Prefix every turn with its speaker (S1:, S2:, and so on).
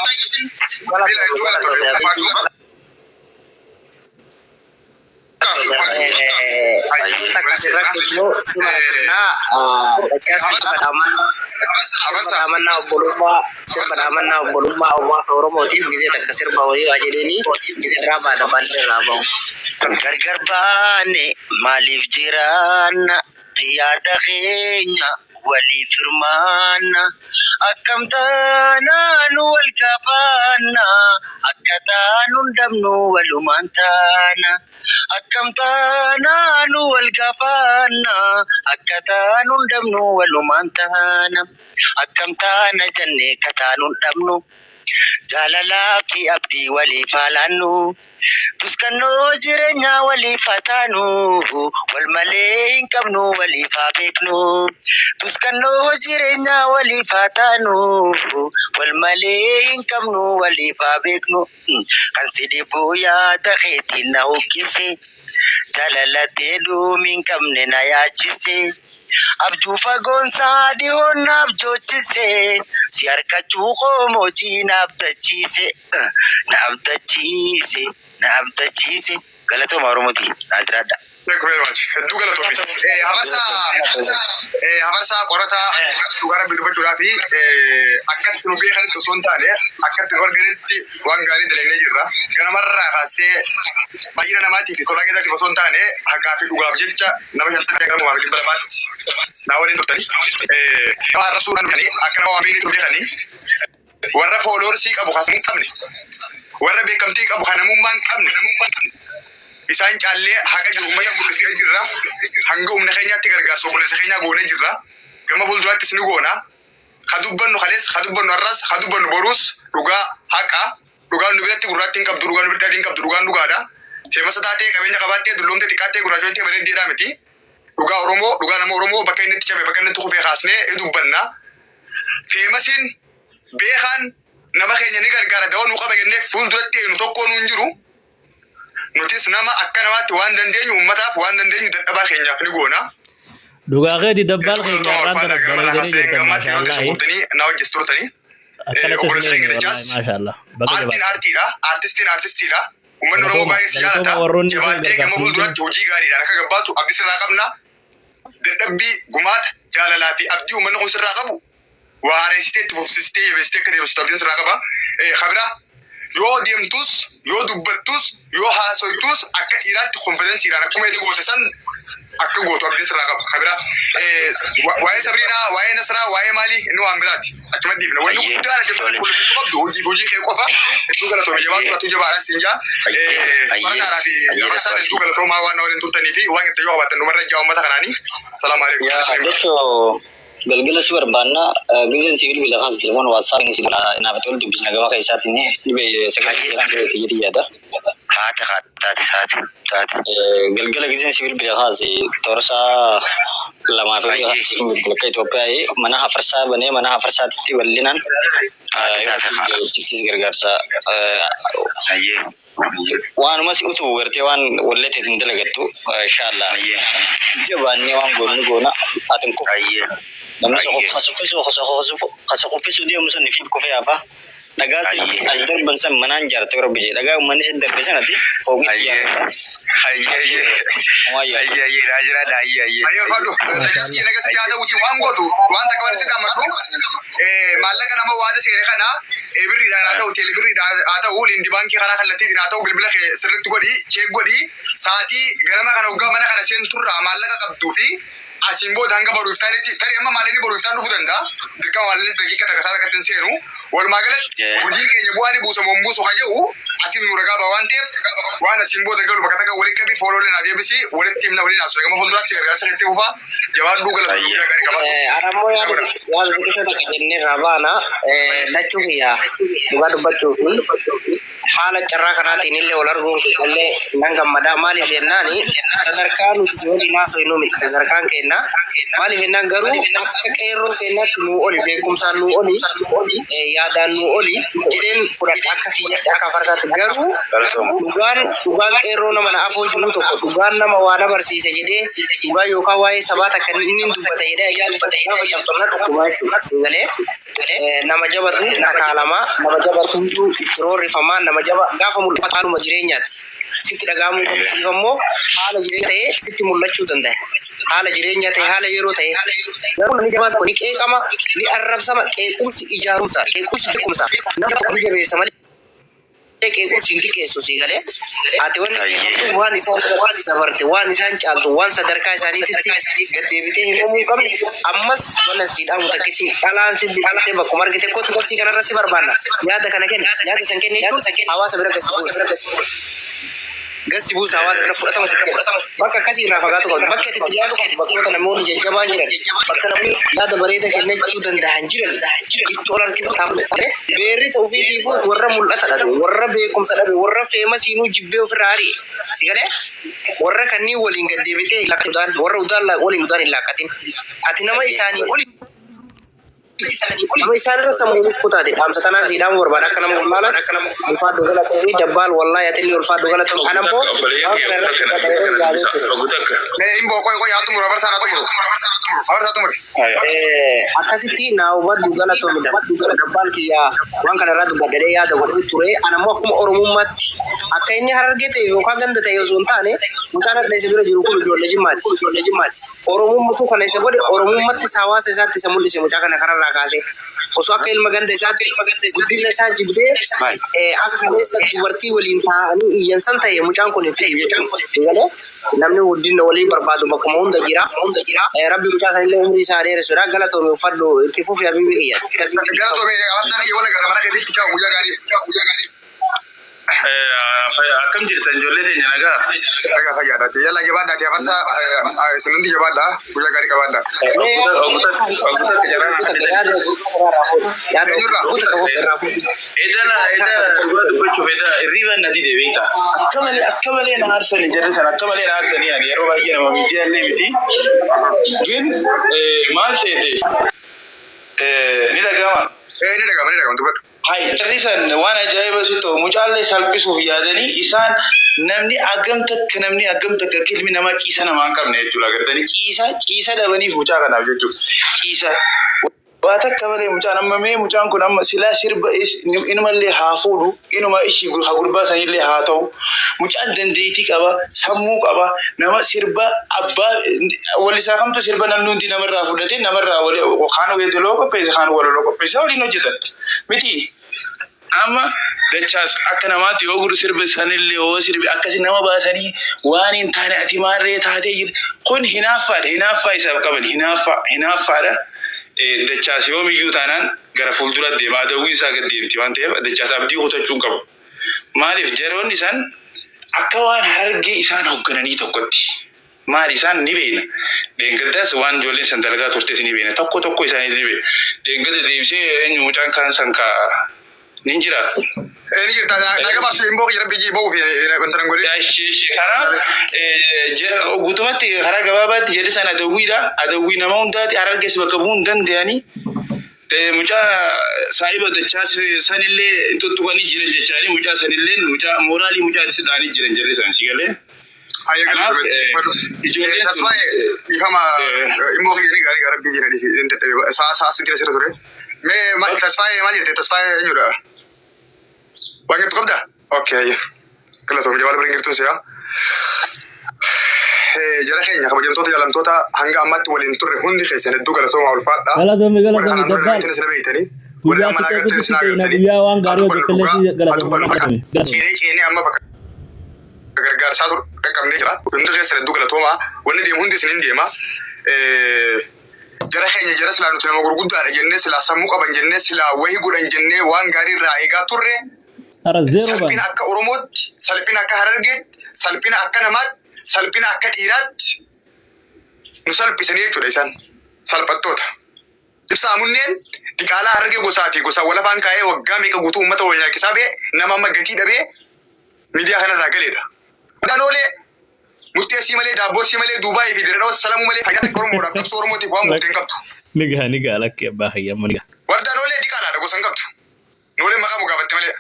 S1: Sibiila hedduu galatoomi. Ulfaadhu.
S2: Takka sirratti immoo sima kennaa sirba dhaamannaa obbolummaa, sirba dhaamannaa obbolummaa hawaasa Oromootiif gisee takka sirba wayii waa jedheeni irraa baada baallee irraa bahu.
S3: Gargar baane maaliif jiraanna, yaada keenya waliif hirmaanna, akkam taanaan wal gaafanna, akka taanu hin dhabnu walumaan taana, akkam taanaan wal gaafanna, akka taanu hin dhabnu walumaan taana, akkam taana jennee akka taanu hin dhabnu, jaalalaa fi abdii waliif haa laannu. Tuskannoo jireenyaa waliif haa taanu, wal malee hin qabnu waliif haa beeknu. Tuskannoo jireenyaa waliif haa taanu, wal malee hin qabnu waliif haa beeknu. Kan si dhibu yaada keetiin na huqqise, jaalala dhumi hin qabne na yaachise. Abjuu fagoonsaa dhihoon naaf joochise, si harkachuu qomoojii naaf dachiise, naaf dachiise, naaf dachiise. Galatooma Oromooti, naa jiraadha.
S1: Thank you very much. Hedduu galatoomi. Hafarsaa qorataa dhugaa Rabbi dubbachuudhaa fi akkatti nu beekanitti osoo hin taane akkatti nu arganitti waan gaarii dalagnee jirra. Ganamarraa kaastee baay'ina namaatii fi tolaa keessaatiif osoo hin taane haqaa fi dhugaaf jecha nama 50 gara 200tti naa waliin turtanii. Nama arrabsuudhaan akka nama waan beeknetti nu beekanii, warra followersii qabu kan hin qabne, warra beekamtii qabu kan namummaa hin qabne, isaan caallee haqa jiru uummata mul'isnee jirra. Hanga humna keenyaatti gargaarsa obboleessa keenyaa goonee jirra. Gama fuulduraattis ni goona. Ka dubbannu kalees, ka dubbannu har'as, ka dubbannu boruus dhugaa haqa. Dhugaan nu biratti gurraatti hin qabdu, dhugaan nu biratti adii hin qabdu, dhugaan dhugaadha. Famousa taatee, qabeenya qabaattee, dulloomtee, xiqqaattee, gurraachontee, bareeddeedhaa miti. Dhugaa Oromoo, dhugaa nama Oromoo bakka inni itti cabe, bakka inni itti kufee kaasnee ni dubbanna. Famousiin beekaan nama keenya ni gargaara, dawaa nu qaba jennee fuulduratti eenyu tokko nu hin jiru. Nutis nama akka namaatti waan dandeenyu uummataaf, waan dandeenyu dadhabaa keenyaaf ni goona.
S4: Dhugaa keeti, dabbaal keenya har'aan tana bareedanii jirtan, maashaallahi.
S1: Guddanii na wajjis turtanii.
S4: Akkanatti
S1: Obboleessa
S4: isin
S1: keenya
S4: eenyu
S1: Dachaas.
S4: wallaahi, maashaallah. Baga
S1: Aartiin
S4: jabaattan.
S1: aartiidha. Aartistiin aartistiidha. Uummanni Oromoo
S4: Galatooma,
S1: baay'ee si
S4: galatooma
S1: jaalata.
S4: warroonni isin
S1: Jabaattee gama
S4: gargaartan.
S1: fuulduratti hojii gaariidhaan akka gabbaatu abdii sirraa qabna. Dadhabbii, gumaata, jaalalaa fi abdii uummanni kun sirraa qabu waareessitee itti fufsistee jabeessitee akka deemsitu abdiin sirraa qaba. Kabira yoo deemtus, yoo dubbattus, yoo haasoytus akka dhiiraatti confidenceiidhaan akkuma edi goote san akka gootu abdiin sirraa qaba. Kabira waa'ee Sabriinaa, waa'ee Nasraa, waa'ee maalii inni waan biraati. Achuma dhiifna. Wanni guddaan ati qulqulleessuu qabdu hojii hojii kee qofa. Hedduu galatoome, jabaatu, atuu jabaadhaan siin jaa. Barakaadhaa fi dabarsaan hedduu galatoomaa waan na waliin turtanii fi waan itti yoo qabaattan dhumarra jaa uummata kanaanii. Salaamu alaikum.
S5: Yaa jechuun galgala si barbaanna, gizeen si bilbila kaas telefoon WhatsApp si naaf tolu dubbisna, gama keessaatiin dhibee sagalee kan ta'e jedhee yaada.
S3: Haati taate taate taate.
S5: Galgala gizeen si bilbila kaas toora isaa 2 fi bilbila akka Itoophiyaa mana hafarsaa banee mana hafarsaatitti bal'inaan
S3: Taate taate haa.
S5: ittis gargaarsa
S3: Ayyee.
S5: Waanuma si utuu gartee waan wallee teetiin dalagattu, inshaallah jabaannee waan goonu goona, atin kufu namni kasa kuffisuu deemu san ifiif kufee hafa. Dhagaa si as darban san manaan jaarte, Rabbi jedhe, dhagaa uummanni si darbe sanati fooqii ijaarta.
S3: Ayyee ayyee.
S5: Homaa
S3: Ayyee ayyee daa jiraadha, ayyee ayyee.
S1: Ayyee, ulfaadhu. Tajaajilli naga si haa ta'uuti waan gootu waan takka waan si gammadu maallaqa nama waada seene kana birriidhaan haa ta'u, teelebirriidhaan haa ta'u, lindi baankii karaa kallattiitiin haa ta'u, bilbila kee sirriitti godhi, check godhi, sa'aatii ganama kana hoggaa mana kana seenturraa maallaqa qabduu fi asiin booda hanga boru iftaanitti, tarii amma maallaqni boru iftaan dhufuu danda'a. Dirqama maallaqni daqiiqa takka isaa takkatti hin seenu. Walumaa galatti hojiin keenya bu'aa ni buusa moo hin buusu haa jedhu ati nu ragaa ba'a waan ta'eef, waan asiin booda galu bakka takka walitti qabii fooloolee naa deebisii, walitti himna, waliin haasofna, gama fuulduraatti gargaarsa keetti fufaa, jabaadhuu, galata guddaa gaarii qabaadhu.
S2: Arammoo yaada yaada xiqqoo takka jennee irraa baana. Lachuu kiyya dhugaa dubbachuu fi Haala carraa kanaatiin illee wal arguun illee nan gammada. Maaliif jennaan, sadarkaa nuti si waliin haasofnu miti sadarkaan keenya. Maaliif jennaan, garuu akka qeerroo keenyaatti nuu oli, beekumsaan nuu oli, yaadaan nuu oli jedheen fudhadha akka kiyyatti, akka fardaatti. Garuu dhugaan qeerroo nama na afoo jiru tokko, dhugaan nama waa na barsiise jedhee, dhugaan yookaan waa'ee sabaa takka inni dubbata jedhee ayyaa dubbata gaafa cabxu na dhukkuba jechuudha. Galee nama jabatu dhakaalamaa, nama jabatu itti roorrifamaa, nama jaba gaafa mul'atu haaluma jireenyaati. Sitti dhaga'amuu qabu, siif ammoo haala jireenya ta'ee sitti mul'achuu danda'a. Haala jireenya ta'e, haala yeroo ta'e. Garuu namni jabaa tokko ni qeeqama, ni arrabsama. Qeequmsi ijaarumsa, qeequmsi beekumsa. Nama ni jabeessa malee qeequmsi hin xiqqeessu, sii galee. Ati wanni waan isaan dabarte, waan isaan caaltu, waan sadarkaa isaaniitti gad deebitee himamuu hin qabne. Ammas wannan sii dhaamu takkisi dhalaan si biqiltee bakkuma argite kootu kostii kanarra si barbaanna. Yaada kana kenna, yaada san kenne jechuun hawaasa bira gasi buusa, hawaasa bira fudhatama. Bakka akkasii irraa fagaatu qabdu. Bakka itti dhiyaatu qabdu, bakkoota namoonni jajjabaan jiran, bakka namni yaada bareeda kennachuu danda'an jiran itti ol harkifatamu. Beerri ta'uufiitiifuu warra mul'ata dhabe, warra beekumsa dhabe, warra feemasiinuu jibbee ofirraa ari'e. Si galee, warra kanneen waliin gad deebitee hin laaqqatu, warra udaan waliin udaan hin laaqqatin. Ati nama isaanii oli, nama isaan irra sammuunis kutaate. Dhaamsa kanaaf hidhamu barbaada akka nama wallaalan. Ulfaadhu, galatoomi dabbaal, wallaahi atillee ulfaadhu, galatoomi. Ana immoo waan kana irratti
S1: Hin boo, qoy qoy, haa xumuru, abarsaa haa xumuru. Abarsaa xumuri.
S2: Akkasitti naa hubadhu, galatoomi dabbaal kiyyaa. Waan kana irraa dubbadhee yaada godhee ture. Ana immoo akkuma Oromummaatti, akka inni Harargee ta'e yookaan ganda ta'e osoo hin taane, mucaan adda isa bira jiru kun ijoollee Jimmaati. Ijoollee Jimmaati. Oromummatu kana isa godhe, Oromummatti hawaasa isaatti isa mul'ise. Mucaa kana kararraa kaasee osoo akka ilma ganda isaatti guddina isaa jibbee akka kaleessa dubartii waliin taa'anii iyyan san ta'e, mucaan kun hin fidu jechuudha. Namni guddina walii barbaadu bakkuma hunda jira. Rabbi mucaa sanillee umrii isaa dheeressuudha. Galatoomi, uffadhu, itti fufi habiibi kiyya.
S1: Galatoomi abarsaan kiyya, wal agarra mana keetitti. Ciao, guyyaa gaarii. Guyyaa gaarii.
S6: Akkam jirtan, ijoollee teenya, nagaa?
S1: Nagaa, fayyaadhaati. Yalla, jabaadhaati abarsaa, isin hundi jabaadhaa, guyyaa gaarii qabaadhaa.
S6: Oggutatti jaraan akka Edana edana dura dubbachuuf eda hirriba na dide, beektaa? Akka malee, akka malee na aarsanii jarri sana, akka malee na aarsanii. Ani yeroo baay'ee nama miidiyaa illee miti. Gin maal seete, ni dhaga'ama.
S1: Ni dhaga'ama, ni dhaga'ama, dubbadhu.
S6: Hai, jarri san waan ajaa'iba si ta'u, mucaallee salphisuuf yaadanii isaan. Namni agam takka, namni agam takka akka ilmi namaa ciisa namaa hin qabne jechuudha, agartanii, ciisa ciisa dhabaniif mucaa kanaaf jechuudha. Ciisa waa takka malee mucaan amma, mee mucaan kun amma silaa sirba inumallee haa fuudhu, inuma ishii haa gurbaa sanillee haa ta'u, mucaan dandeettii qaba, sammuu qaba, nama sirba abbaa wallisaa kamtu sirba namni hundi namarraa fudhatee, namarraa wali kaan weedaloo qopheesse, kaan walaloo qopheesse, waliin hojjetan miti. Amma dachaas akka namaatti yoo guru sirba sanillee yoo sirbi akkasi nama baasanii waan hin taane, ati maarree taatee jirti. Kun hinaaffaadha, hinaaffaa isaaf qaban, hinaaffaa hinaaffaadha. Dachaas yoomiyyuu taanaan gara fuuldura deema, adawwiin isaa gad deemti waan ta'eef dachaas abdii kutachuu hin qabu. Maaliif, jaroonni isaan akka waan Harargee isaan hooggananii tokkotti. Maali, isaan ni beekna. Deenggaddaas waan ijoolleen san dalagaa turtes ni beekna. Tokko tokko isaanii ni beekna. Deenggadda deebisee eenyu mucaan kaan san kaa nin jira.
S1: Ni jirta, na gabaabsi, hin boo, rabbi ji boo fi wanta nan godhe.
S6: Ishee karaa guutumatti, karaa gabaabaatti jedhe sana adawwiidha. Adawwii nama hundaati, Harargees bakka bu'uu hin danda'anii. Mucaa saahiba dachaa sanillee tuttuqanii jiran jechaanii, mucaa sanillee, mucaa mooraalii mucaa dhanii jiran jedhe san, si galee. Kanaaf ijoolleen sun
S1: Tasfaayee, dhiifama, immoo kiyya gaarii gara biyya na dhisi saa saa sitti sirra ture. Mee Tasfaayee maal jette? Tasfaayee eenyudha? Waan jettu qabdaa? Okay, ayya. Galatoomii, jabaala bira jirtuun si'a. Jara keenya, kabajamtoota, jaalamtoota, hanga ammaatti waliin turre hundi keessan hedduu galatoomaa, ulfaadha.
S4: Galatoomi,
S1: Warra
S4: galatoomi
S1: kanaan dura
S4: dabbaal.
S1: beektanii sina beektanii. Warri
S4: Guyyaa
S1: amma
S4: si
S1: naa agartanii
S4: qabutti
S1: sina
S4: si ta'ina,
S1: agartanii.
S4: guyyaa waan gaarii hojjettellee si galatoomi. Galatoomi.
S1: Ceenee ceenee amma bakka gargaarsaa ture dhaqqabnee jira. Hundi keessan hedduu galatoomaa. Wanni deemu hundi isin hin deema. Jara keenya, jara silaa nuti nama gurguddaadha jennee, silaa sammuu qaban jennee, silaa wahii godhan jennee waan gaarii irraa eegaa turre.
S4: Hara zeeroo
S1: Salphina
S4: baana.
S1: akka Oromootti, salphina akka Harargeetti, salphina akka namaatti, salphina akka dhiiraatti nu salphisanii jechuudha isaan. Salphattoota. Ibsaa munneen Diqaalaa Harargee gosaa fi gosa walafaan kaa'ee waggaa meeqa guutuu uummata wal nyaachisaa bee nama amma gatii dhabee miidiyaa kanarraa galeedha. Dhanoolee murteessii malee, daabboossii malee, Duubaayii fi Dirredhawa salamuu malee fayyaa takka Oromoodhaaf, qabsoo Oromootiif waan murtee hin qabdu.
S4: Ni gaha, ni gaha, lakki abbaa hayyamu ni gaha.
S1: Wardaan oolee diqaalaadha, gosa hin qabdu. Noolee maqaa mogaafatte malee.